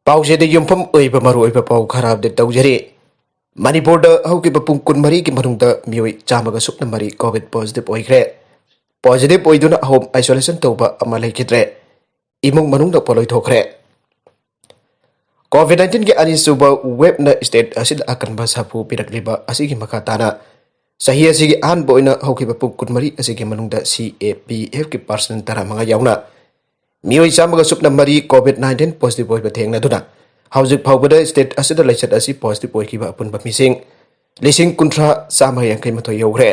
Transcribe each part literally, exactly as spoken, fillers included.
ꯄꯥꯎꯁꯤꯗ ꯌꯨꯝꯐꯝ ꯑꯣꯏꯕ ꯃꯔꯨꯑꯣꯏꯕ ꯄꯥꯎ ꯈꯔ ꯑꯞꯗꯦꯠ ꯇꯧꯖꯔꯤ꯫ ꯃꯅꯤꯄꯨꯔꯗ ꯍꯧꯈꯤꯕ ꯄꯨꯡ ꯀꯨꯟꯃꯔꯤꯒꯤ ꯃꯅꯨꯡꯗ ꯃꯤꯑꯣꯏ ꯆꯥꯝꯃꯒ ꯁꯨꯞꯅ ꯃꯔꯤ ꯀꯣꯚꯤꯗ ꯄꯣꯖꯤꯇꯤꯚ ꯑꯣꯏꯈ꯭ꯔꯦ꯫ ꯄꯣꯖꯤꯇꯤꯚ ꯑꯣꯏꯗꯨꯅ ꯍꯣꯝ ꯑꯥꯏꯁꯣꯂꯦꯁꯟ ꯇꯧꯕ ꯑꯃ ꯂꯩꯈꯤꯗ꯭ꯔꯦ꯫ ꯏꯃꯨꯡ ꯃꯅꯨꯡꯗ ꯄꯣꯠꯂꯣꯏ ꯊꯣꯛꯈ꯭ꯔꯦ꯫ ꯀꯣꯚꯤꯗ ꯅꯥꯏꯟꯇꯤꯟꯒꯤ ꯑꯅꯤꯁꯨꯕ ꯋꯦꯕꯅ ꯁ꯭ꯇꯦꯠ ꯑꯁꯤꯗ ꯑꯀꯟꯕ ꯁꯥꯐꯨ ꯄꯤꯔꯛꯂꯤꯕ ꯑꯁꯤꯒꯤ ꯃꯈꯥ ꯇꯥꯅ ꯆꯍꯤ ꯑꯁꯤꯒꯤ ꯑꯍꯥꯟꯕ ꯑꯣꯏꯅ ꯍꯧꯈꯤꯕ ꯄꯨꯡ ꯀꯨꯟꯃꯔꯤ ꯑꯁꯤꯒꯤ ꯃꯅꯨꯡꯗ ꯁꯤ ꯑꯦ ꯄꯤ ꯑꯦꯐꯀꯤ ꯄꯥꯔꯁꯟ ꯇꯔꯥꯃꯉꯥ ꯌꯥꯎꯅ ꯃꯤꯑꯣꯏ ꯆꯥꯝꯃꯒ ꯁꯨꯞꯅ ꯃꯔꯤ ꯀꯣꯚꯤꯗ ꯅꯥꯏꯟꯇꯤꯟ ꯄꯣꯖꯤꯇꯤꯚ ꯑꯣꯏꯕ ꯊꯦꯡꯅꯗꯨꯅ ꯍꯧꯖꯤꯛ ꯐꯥꯎꯕꯗ ꯁ꯭ꯇꯦꯠ ꯑꯁꯤꯗ ꯂꯥꯏꯆꯠ ꯑꯁꯤ ꯄꯣꯖꯤꯇꯤꯚ ꯑꯣꯏꯈꯤꯕ ꯑꯄꯨꯟꯕ ꯃꯤꯁꯤꯡ ꯂꯤꯁꯤꯡ ꯀꯨꯟꯊ꯭ꯔꯥ ꯆꯥꯝꯃ ꯌꯥꯡꯈꯩ ꯃꯥꯊꯣꯏ ꯌꯧꯈ꯭ꯔꯦ꯫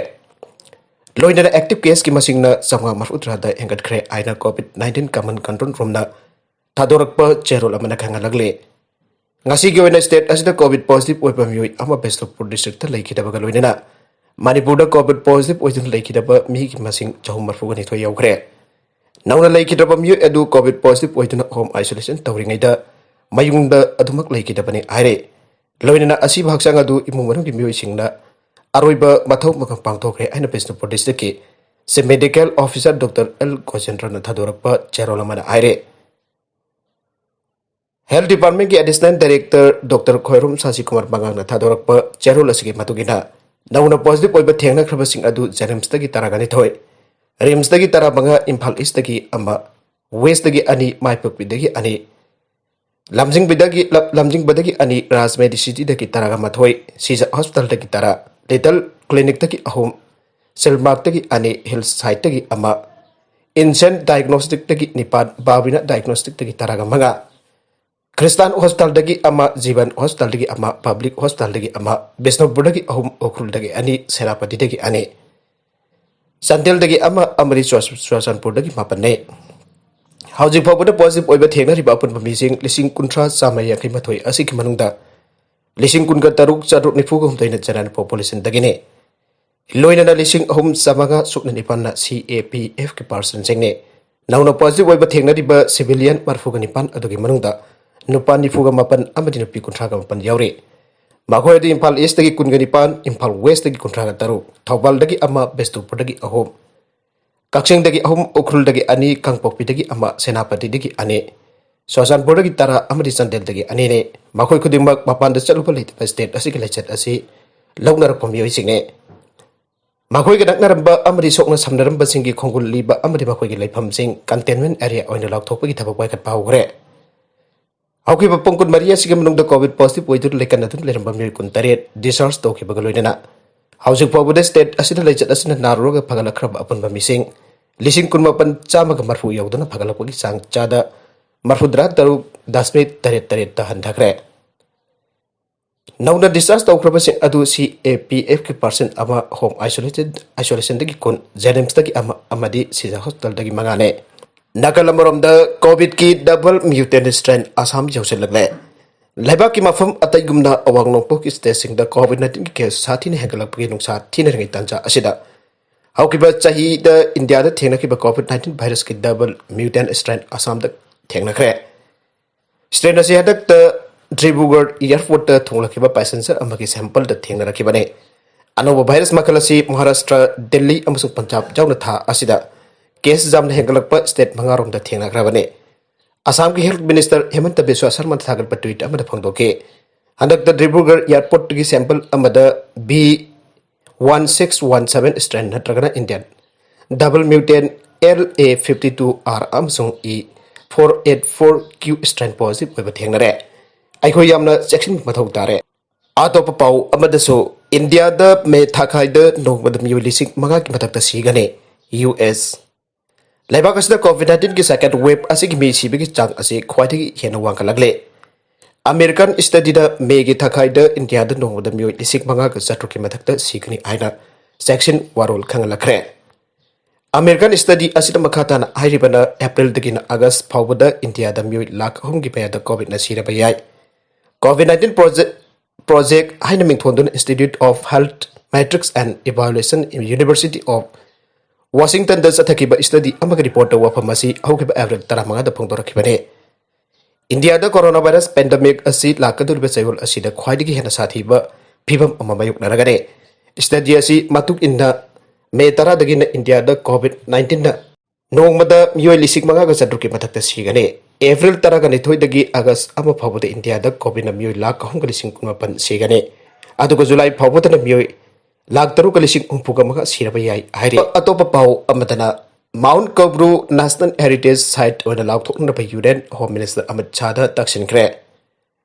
ꯂꯣꯏꯅꯅ ꯑꯦꯛꯇꯤꯚ ꯀꯦꯁꯀꯤ ꯃꯁꯤꯡꯅ ꯆꯥꯝꯃꯉꯥ ꯃꯔꯤꯐꯨꯇꯔꯥꯗ ꯍꯦꯟꯒꯠꯈ꯭ꯔꯦ ꯍꯥꯏꯅ ꯀꯣꯚꯤꯗ ꯅꯥꯏꯟꯇꯤꯟ ꯀꯃꯟ ꯀꯟꯇ꯭ꯔꯣꯜ ꯔꯨꯝꯅ ꯊꯥꯗꯣꯔꯛꯄ ꯆꯦꯔꯣꯜ ꯑꯃꯅ ꯈꯪꯍꯜꯂꯛꯂꯤ꯫ ꯉꯁꯤꯒꯤ ꯑꯣꯏꯅ ꯁ꯭ꯇꯦꯠ ꯑꯁꯤꯗ ꯀꯣꯚꯤꯗ ꯄꯣꯖꯤꯇꯤꯚ ꯑꯣꯏꯕ ꯃꯤꯑꯣꯏ ꯑꯃ ꯕꯤꯁꯅꯨꯄꯨꯔ ꯗꯤꯁꯇ꯭ꯔꯤꯛꯇ ꯂꯩꯈꯤꯗꯕꯒ ꯂꯣꯏꯅꯅ ꯃꯅꯤꯄꯨꯔꯗ ꯀꯣꯚꯤꯗ ꯄꯣꯖꯤꯇꯤꯚ ꯑꯣꯏꯗꯨꯅ ꯂꯩꯈꯤꯗꯕ ꯃꯤꯒꯤ ꯃꯁꯤꯡ ꯆꯍꯨꯝ ꯃꯔꯤꯐꯨꯒ ꯅꯤꯊꯣꯏ ꯌꯧꯈ꯭ꯔꯦ꯫ ꯅꯧꯅ ꯂꯩꯈꯤꯗ꯭ꯔꯕ ꯃꯤꯑꯣꯏ ꯑꯗꯨ ꯀꯣꯚꯤꯗ ꯄꯣꯖꯤꯇꯤꯚ ꯑꯣꯏꯗꯨꯅ ꯍꯣꯝ ꯑꯥꯏꯁꯣꯂꯦꯁꯟ ꯇꯧꯔꯤꯉꯩꯗ ꯃꯌꯨꯝꯗ ꯑꯗꯨꯃꯛ ꯂꯩꯈꯤꯗꯕꯅꯤ ꯍꯥꯏꯔꯦ꯫ ꯂꯣꯏꯅꯅ ꯑꯁꯤꯕ ꯍꯛꯆꯥꯡ ꯑꯗꯨ ꯏꯃꯨꯡ ꯃꯅꯨꯡꯒꯤ ꯃꯤꯑꯣꯏꯁꯤꯡꯅ ꯑꯔꯣꯏꯕ ꯃꯊꯧ ꯃꯉꯝ ꯄꯥꯡꯊꯣꯛꯈ꯭ꯔꯦ ꯍꯥꯏꯅ ꯕꯤꯁꯅꯨꯄꯨꯔ ꯗꯤꯁꯇ꯭ꯔꯤꯛꯀꯤ chief medical officer doctor L ꯒꯣꯖꯦꯟꯗ꯭ꯔꯅ ꯊꯥꯗꯣꯔꯛꯄ ꯆꯦꯔꯣꯜ ꯑꯃꯅ ꯍꯥꯏꯔꯦ꯫ ꯍꯦꯜꯊ ꯗꯤꯄꯥꯔꯠꯃꯦꯟꯠꯀꯤ additional director doctor Khwairom Sashi Kumar ꯃꯉꯥꯡꯅ ꯊꯥꯗꯣꯔꯛꯄ ꯆꯦꯔꯣꯜ ꯑꯁꯤꯒꯤ ꯃꯇꯨꯡ ꯏꯟꯅ, ꯅꯧꯅ ꯄꯣꯖꯤꯇꯤꯚ ꯑꯣꯏꯕ ꯊꯦꯡꯅꯈ꯭ꯔꯕꯁꯤꯡ ꯑꯗꯨ ꯖꯦꯅꯤꯝꯁꯇꯒꯤ ꯇꯔꯥꯒ ꯅꯤꯊꯣꯏ, ꯔꯤꯝꯁꯇꯒꯤ ꯇꯔꯥꯃꯉꯥ, ꯏꯝꯐꯥꯜ ꯏꯁꯇꯒꯤ ꯑꯃ, ꯋꯦꯁꯇꯒꯤ ꯑꯅꯤ, ꯃꯥꯏꯄꯣꯛꯄꯤꯗꯒꯤ ꯑꯅꯤ, ꯂꯝꯖꯤꯡꯕꯗꯒꯤ, ꯂꯝꯖꯤꯡꯕꯗꯒꯤ ꯑꯅꯤ, ꯔꯥꯖꯃꯦꯗꯤ ꯁꯤꯇꯤꯗꯒꯤ ꯇꯔꯥꯒ ꯃꯥꯊꯣꯏ, ꯁꯤꯖ ꯍꯣꯁꯄꯤꯇꯥꯜꯗꯒꯤ ꯇꯔꯥ, ꯂꯤꯇꯜ ꯀ꯭ꯂꯤꯅꯤꯛꯇꯒꯤ ꯑꯍꯨꯝ, ꯁꯤꯜꯃꯥꯔꯛꯇꯒꯤ ꯑꯅꯤ, ꯍꯤꯜ ꯁꯥꯏꯠꯇꯒꯤ ꯑꯃ, ꯏꯟꯁꯦꯟ ꯗꯥꯏꯒꯅꯣꯁꯇꯤꯛꯇꯒꯤ ꯅꯤꯄꯥꯟ, ꯕꯥꯕꯤꯅꯥ ꯗꯥꯏꯒꯅꯣꯁꯇꯤꯛꯇꯒꯤ ꯇꯔꯥꯒ ꯃꯉꯥ, ꯈ꯭ꯔꯤꯁꯇꯥꯟ ꯍꯣꯁꯄꯤꯇꯥꯜꯗꯒꯤ ꯑꯃ, ꯖꯤꯕꯟ ꯍꯣꯁꯄꯤꯇꯥꯜꯗꯒꯤ ꯑꯃ, ꯄꯕ꯭ꯂꯤꯛ ꯍꯣꯁꯄꯤꯇꯥꯜꯗꯒꯤ ꯑꯃ, ꯕꯤꯁꯅꯨꯄꯨꯔꯗꯒꯤ ꯑꯍꯨꯝ, ꯎꯈ꯭ꯔꯨꯜꯗꯒꯤ ꯑꯅꯤ, ꯁꯦꯅꯥꯄꯇꯤꯗꯒꯤ ꯑꯅꯤ, ꯆꯥꯟꯗꯦꯜꯗꯒꯤ ꯑꯃ ꯑꯃꯗꯤ ꯆꯨꯔꯆ-, ꯆꯨꯔꯆꯥꯟꯄꯨꯔꯗꯒꯤ ꯃꯥꯄꯟꯅꯤ꯫ ꯍꯧꯖꯤꯛ ꯐꯥꯎꯕꯗ ꯄꯣꯖꯤꯇꯤꯚ ꯑꯣꯏꯕ ꯊꯦꯡꯅꯔꯤꯕ ꯑꯄꯨꯟꯕ ꯃꯤꯁꯤꯡ ꯂꯤꯁꯤꯡ ꯀꯨꯟꯊ꯭ꯔꯥ ꯆꯥꯝꯃ ꯌꯥꯡꯈꯩ ꯃꯥꯊꯣꯏ ꯑꯁꯤꯒꯤ ꯃꯅꯨꯡꯗ ꯂꯤꯁꯤꯡ ꯀꯨꯟꯒ ꯇꯔꯨꯛ ꯆꯥꯇ꯭ꯔꯨꯛ ꯅꯤꯐꯨꯒ ꯍꯨꯝꯗꯣꯏꯅ ꯖꯦꯅꯔꯦꯜ ꯄꯣꯄꯨꯂꯦꯁꯟꯗꯒꯤꯅꯤ꯫ ꯂꯣꯏꯅꯅ ꯂꯤꯁꯤꯡ ꯑꯍꯨꯝ ꯆꯥꯝꯃꯉꯥ ꯁꯨꯞꯅ ꯅꯤꯄꯥꯟꯅ ꯁꯤ ꯑꯦ ꯄꯤ ꯑꯦꯐꯀꯤ ꯄꯥꯔꯁꯟꯁꯤꯡꯅꯤ꯫ ꯅꯧꯅ ꯄꯣꯖꯤꯇꯤꯚ ꯑꯣꯏꯕ ꯊꯦꯡꯅꯔꯤꯕ ꯁꯤꯚꯤꯂꯤꯌꯟ ꯃꯔꯤꯐꯨꯒ ꯅꯤꯄꯥꯟ ꯑꯗꯨꯒꯤ ꯃꯅꯨꯡꯗ ꯅꯨꯄꯥ ꯅꯤꯐꯨꯒ ꯃꯥꯄꯟ ꯑꯃꯗꯤ ꯅꯨꯄꯤ ꯀꯨꯟꯊ꯭ꯔꯥꯒ ꯃꯥꯄꯟ ꯌꯥꯎꯔꯤ꯫ ꯃꯈꯣꯏ ꯑꯗꯨ ꯏꯝꯐꯥꯜ ꯏꯁꯇꯒꯤ ꯀꯨꯟꯒ ꯅꯤꯄꯥꯟ, ꯏꯝꯐꯥꯜ ꯋꯦꯁꯇꯒꯤ ꯀꯨꯟꯊ꯭ꯔꯥꯒ ꯇꯔꯨꯛ, ꯊꯧꯕꯥꯜꯗꯒꯤ ꯑꯃ, ꯕꯤꯁꯅꯨꯄꯨꯔꯗꯒꯤ ꯑꯍꯨꯝ, ꯀꯛꯆꯤꯡꯗꯒꯤ ꯑꯍꯨꯝ, ꯎꯈ꯭ꯔꯨꯜꯗꯒꯤ ꯑꯅꯤ, ꯀꯥꯡꯄꯣꯛꯄꯤꯗꯒꯤ ꯑꯃ, ꯁꯦꯅꯥꯄꯇꯤꯗꯒꯤ ꯑꯅꯤ, ꯆꯨꯔꯆꯥꯟꯄꯨꯔꯗꯒꯤ ꯇꯔꯥ ꯑꯃꯗꯤ ꯆꯥꯟꯗꯦꯜꯗꯒꯤ ꯑꯅꯤꯅꯤ꯫ ꯃꯈꯣꯏ ꯈꯨꯗꯤꯡꯃꯛ ꯃꯄꯥꯟꯗ ꯆꯠꯂꯨꯕ ꯂꯩꯇꯕ ꯁ꯭ꯇꯦꯠ ꯑꯁꯤꯒꯤ ꯂꯩꯆꯠ ꯑꯁꯤ ꯂꯧꯅꯔꯛꯄ ꯃꯤꯑꯣꯏꯁꯤꯡꯅꯤ꯫ ꯃꯈꯣꯏꯒ ꯅꯛꯅꯔꯝꯕ ꯑꯃꯗꯤ ꯁꯣꯛꯅ ꯁꯝꯅꯔꯝꯕꯁꯤꯡꯒꯤ ꯈꯣꯡꯒꯨꯜ ꯂꯤꯕ ꯑꯃꯗꯤ ꯃꯈꯣꯏꯒꯤ ꯂꯩꯐꯝꯁꯤꯡ ꯀꯟꯇꯦꯟꯃꯦꯟ ꯑꯦꯔꯤꯌꯥ ꯑꯣꯏꯅ ꯂꯥꯎꯊꯣꯛꯄꯒꯤ ꯊꯕꯛ ꯄꯥꯏꯈꯠꯄ ꯍꯧꯈ꯭ꯔꯦ꯫ ꯍꯧꯈꯤꯕ ꯄꯨꯡ ꯀꯨꯟꯃꯔꯤ ꯑꯁꯤꯒꯤ ꯃꯅꯨꯡꯗ ꯀꯣꯚꯤꯗ ꯄꯣꯖꯤꯇꯤꯚ ꯑꯣꯏꯗꯨꯅ ꯂꯩꯀꯟꯅꯗꯨꯅ ꯂꯩꯔꯝꯕ ꯃꯤꯑꯣꯏ ꯀꯨꯟꯇꯔꯦꯠ ꯗꯤꯁꯆꯥꯔꯖ ꯇꯧꯈꯤꯕꯒ ꯂꯣꯏꯅꯅ ꯍꯧꯖꯤꯛ ꯐꯥꯎꯕꯗ ꯁ꯭ꯇꯦꯠ ꯑꯁꯤꯗ ꯂꯩꯆꯠ ꯑꯁꯤꯅ ꯅꯥꯔꯨꯔꯒ ꯐꯒꯠꯂꯛꯈ꯭ꯔꯕ ꯑꯄꯨꯟꯕ ꯃꯤꯁꯤꯡ ꯂꯤꯁꯤꯡ ꯀꯨꯟꯃꯥꯄꯟ ꯆꯥꯝꯃꯒ ꯃꯔꯐꯨ ꯌꯧꯗꯨꯅ ꯐꯒꯠꯂꯛꯄꯒꯤ ꯆꯥꯡ ꯆꯥꯗ ꯃꯔꯐꯨꯇꯔꯥ ꯇꯔꯨꯛ ꯗꯁꯃꯤꯛ ꯇꯔꯦꯠ ꯇꯔꯦꯠꯇ ꯍꯟꯊꯈ꯭ꯔꯦ꯫ ꯅꯧꯅ ꯗꯤꯁꯆꯥꯔꯖ ꯇꯧꯈ꯭ꯔꯕꯁꯤꯡ ꯑꯗꯨ ꯁꯤ ꯑꯦ ꯄꯤ ꯑꯦꯐꯀꯤ ꯄꯥꯔꯁꯦꯟ ꯑꯃ, ꯍꯣꯝ ꯑꯥꯏꯁꯣꯂꯦꯇꯦꯗ, ꯑꯥꯏꯁꯣꯂꯦꯁꯟꯗꯒꯤ ꯀꯨꯟ, ꯖꯦꯅꯤꯝꯁꯇꯒꯤ ꯑꯃ ꯑꯃꯗꯤ ꯁꯤꯖꯥ ꯍꯣꯁꯄꯤꯇꯥꯜꯗꯒꯤ ꯃꯉꯥꯅꯦ꯫ ꯅꯥꯀꯜ ꯑꯃꯔꯣꯝꯗ ꯀꯣꯚꯤꯗꯀꯤ ꯗꯕꯜ ꯃ꯭ꯌꯨꯇꯦꯟ ꯁ꯭ꯇ꯭ꯔꯦꯟ ꯑꯁꯥꯝ ꯌꯧꯁꯤꯜꯂꯛꯂꯦ꯫ ꯂꯩꯕꯥꯛꯀꯤ ꯃꯐꯝ ꯑꯇꯩꯒꯨꯝꯅ ꯑꯋꯥꯡ ꯅꯣꯡꯄꯣꯛꯀꯤ ꯁ꯭ꯇꯦꯠꯁꯤꯡꯗ ꯀꯣꯚꯤꯗ ꯅꯥꯏꯟꯇꯤꯟꯒꯤ ꯀꯦꯁ ꯁꯥꯊꯤꯅ ꯍꯦꯟꯒꯠꯂꯛꯄꯒꯤ ꯅꯨꯡꯁꯥ ꯊꯤꯅꯔꯤꯉꯩ ꯇꯥꯟꯖꯥ ꯑꯁꯤꯗ ꯍꯧꯈꯤꯕ ꯆꯍꯤꯗ ꯏꯟꯗꯤꯌꯥꯗ ꯊꯦꯡꯅꯈꯤꯕ ꯀꯣꯚꯤꯗ ꯅꯥꯏꯟꯇꯤꯟ ꯚꯥꯏꯔꯁꯀꯤ ꯗꯕꯜ ꯃ꯭ꯌꯨꯇꯦꯟ ꯁ꯭ꯇ꯭ꯔꯦꯟ ꯑꯁꯥꯝꯗ ꯊꯦꯡꯅꯈ꯭ꯔꯦ꯫ ꯁ꯭ꯇ꯭ꯔꯦꯟ ꯑꯁꯤ ꯍꯟꯗꯛꯇ ꯗꯤꯕ꯭ꯔꯨꯒꯔ ꯑꯦꯌꯔꯄꯣꯔꯠꯇ ꯊꯨꯡꯂꯛꯈꯤꯕ ꯄꯦꯁꯦꯟꯖꯔ ꯑꯃꯒꯤ ꯁꯦꯝꯄꯜꯗ ꯊꯦꯡꯅꯔꯛꯈꯤꯕꯅꯤ꯫ ꯑꯅꯧꯕ ꯚꯥꯏꯔꯁ ꯃꯈꯜ ꯑꯁꯤ ꯃꯍꯥꯔꯥꯁꯇ꯭ꯔ, ꯗꯤꯜꯂꯤ ꯑꯃꯁꯨꯡ ꯄꯟꯖꯥꯕ ꯌꯥꯎꯅ ꯊꯥ ꯑꯁꯤꯗ ꯀꯦꯁ ꯌꯥꯝꯅ ꯍꯦꯟꯒꯠꯂꯛꯄ ꯁ꯭ꯇꯦꯠ ꯃꯉꯥꯔꯣꯝꯗ ꯊꯦꯡꯅꯈ꯭ꯔꯕꯅꯤ꯫ ꯑꯁꯥꯝꯒꯤ ꯍꯦꯜꯊ ꯃꯤꯅꯤꯁꯇꯔ ꯍꯦꯃꯟꯇ ꯕꯤꯁ꯭ꯋꯥ ꯁꯔꯃꯅ ꯊꯥꯒꯠꯄ ꯇ꯭ꯋꯤꯠ ꯑꯃꯗ ꯐꯣꯡꯗꯣꯛꯈꯤ, ꯍꯟꯗꯛꯇ ꯗꯤꯕ꯭ꯔꯨꯒꯔ ꯑꯦꯌꯔꯄꯣꯔꯠꯇꯒꯤ ꯁꯦꯝꯄꯜ ꯑꯃꯗ B one six one seven strain ꯅꯠꯇ꯭ꯔꯒꯅ Indian double mutant L A fifty two R ꯑꯃꯁꯨꯡ E four eight four Q strain positive ꯑꯣꯏꯕ ꯊꯦꯡꯅꯔꯦ꯫ ꯑꯩꯈꯣꯏ ꯌꯥꯝꯅ ꯆꯦꯛꯁꯤꯟꯕ ꯃꯊꯧ ꯇꯥꯔꯦ꯫ ꯑꯇꯣꯞꯄ ꯄꯥꯎ ꯑꯃꯗꯁꯨ, ꯏꯟꯗꯤꯌꯥꯗ ꯃꯦ ꯊꯥꯈꯥꯏꯗ ꯅꯣꯡꯃꯗ ꯃꯤꯑꯣꯏ ꯂꯤꯁꯤꯡ ꯃꯉꯥꯒꯤ ꯃꯊꯛꯇ ꯁꯤꯒꯅꯤ꯫ ꯌꯨ ꯑꯦꯁ ꯂꯩꯕꯥꯛ ꯑꯁꯤꯗ ꯀꯣꯚꯤꯗ ꯅꯥꯏꯟꯇꯤꯟꯒꯤ ꯁꯦꯀꯦꯟ ꯋꯦꯚ ꯑꯁꯤꯒꯤ ꯃꯤ ꯁꯤꯕꯒꯤ ꯆꯥꯡ ꯑꯁꯤ ꯈ꯭ꯋꯥꯏꯗꯒꯤ ꯍꯦꯟꯅ ꯋꯥꯡꯈꯠꯂꯛꯂꯦ꯫ ꯑꯃꯦꯔꯤꯀꯥꯟ ꯁ꯭ꯇꯗꯤꯗ ꯃꯦꯒꯤ ꯊꯥꯈꯥꯏꯗ ꯏꯟꯗꯤꯌꯥꯗ ꯅꯣꯡꯃꯗ ꯃꯤꯑꯣꯏ ꯂꯤꯁꯤꯡ ꯃꯉꯥꯒ ꯆꯥꯇ꯭ꯔꯨꯛꯀꯤ ꯃꯊꯛꯇ ꯁꯤꯒꯅꯤ ꯍꯥꯏꯅ ꯆꯦꯛꯁꯤꯟ ꯋꯥꯔꯣꯜ ꯈꯪꯍꯜꯂꯛꯈ꯭ꯔꯦ꯫ ꯑꯃꯦꯔꯤꯀꯥꯟ ꯁ꯭ꯇꯗꯤ ꯑꯁꯤꯅ ꯃꯈꯥ ꯇꯥꯅ ꯍꯥꯏꯔꯤꯕꯅ, ꯑꯦꯄ꯭ꯔꯤꯜꯗꯒꯤꯅ ꯑꯥꯒꯁ ꯐꯥꯎꯕꯗ ꯏꯟꯗꯤꯌꯥꯗ ꯃꯤꯑꯣꯏ ꯂꯥꯈ ꯑꯍꯨꯝꯒꯤ ꯃꯌꯥꯗ ꯀꯣꯚꯤꯗꯅ ꯁꯤꯔꯕ ꯌꯥꯏ꯫ ꯀꯣꯚꯤꯗ ꯅꯥꯏꯟꯇꯤꯟ ꯄ꯭ꯔꯣꯖꯦꯛ, ꯄ꯭ꯔꯣꯖꯦꯛ ꯍꯥꯏꯅ ꯃꯤꯡꯊꯣꯟꯗꯨꯅ Institute of Health Metrics and Evaluation, University of Washingtonꯗ ꯆꯠꯊꯈꯤꯕ ꯁ꯭ꯇꯗꯤ ꯑꯃꯒꯤ ꯔꯤꯄꯣꯔꯠꯇ ꯋꯥꯐꯝ ꯑꯁꯤ ꯍꯧꯈꯤꯕ ꯑꯦꯄ꯭ꯔꯤꯜ ꯇꯔꯥꯃꯉꯥꯗ ꯐꯣꯡꯗꯣꯔꯛꯈꯤꯕꯅꯤ꯫ ꯏꯟꯗꯤꯌꯥꯗ ꯀꯣꯔꯣꯅꯥ ꯚꯥꯏꯔꯁ ꯄꯦꯟꯗꯦꯃꯤꯛ ꯑꯁꯤ ꯂꯥꯛꯀꯗꯧꯔꯤꯕ ꯆꯌꯣꯜ ꯑꯁꯤꯗ ꯈ꯭ꯋꯥꯏꯗꯒꯤ ꯍꯦꯟꯅ ꯁꯥꯊꯤꯕ ꯐꯤꯚꯝ ꯑꯃ ꯃꯥꯌꯣꯛꯅꯔꯒꯅꯤ꯫ ꯁ꯭ꯇꯗꯤ ꯑꯁꯤ ꯃꯇꯨꯡ ꯏꯟꯅ ꯃꯦ ꯇꯔꯥꯗꯒꯤꯅ ꯏꯟꯗꯤꯌꯥꯗ ꯀꯣꯚꯤꯗ ꯅꯥꯏꯟꯇꯤꯟꯅ ꯅꯣꯡꯃꯗ ꯃꯤꯑꯣꯏ ꯂꯤꯁꯤꯡ ꯃꯉꯥꯒ ꯆꯥꯇ꯭ꯔꯨꯛꯀꯤ ꯃꯊꯛꯇ ꯁꯤꯒꯅꯤ꯫ ꯑꯦꯄ꯭ꯔꯤꯜ ꯇꯔꯥꯒ ꯅꯤꯊꯣꯏꯗꯒꯤ ꯑꯥꯒꯁ ꯑꯃ ꯐꯥꯎꯕꯗ ꯏꯟꯗꯤꯌꯥꯗ ꯀꯣꯚꯤꯗꯅ ꯃꯤꯑꯣꯏ ꯂꯥꯈ ꯑꯍꯨꯝꯒ ꯂꯤꯁꯤꯡ ꯀꯨꯟꯃꯥꯄꯟ ꯁꯤꯒꯅꯤ꯫ ꯑꯗꯨꯒ ꯖꯨꯂꯥꯏ ꯐꯥꯎꯕꯗꯅ ꯃꯤꯑꯣꯏ ꯂꯥꯈ ꯇꯔꯨꯛꯀ ꯂꯤꯁꯤꯡ ꯍꯨꯝꯐꯨꯒ ꯃꯉꯥ ꯁꯤꯔꯕ ꯌꯥꯏ ꯍꯥꯏꯔꯤ꯫ ꯑꯇꯣꯞꯄ ꯄꯥꯎ ꯑꯃꯗꯅ, mount Koubru national heritage site ꯑꯣꯏꯅ ꯂꯥꯎꯊꯣꯛꯅꯅꯕ ꯌꯨꯅꯤꯌꯟ ꯍꯣꯝ ꯃꯤꯅꯤꯁꯇꯔ ꯑꯃꯤꯠ ꯁꯥꯍꯗ ꯇꯛꯁꯤꯟꯈ꯭ꯔꯦ꯫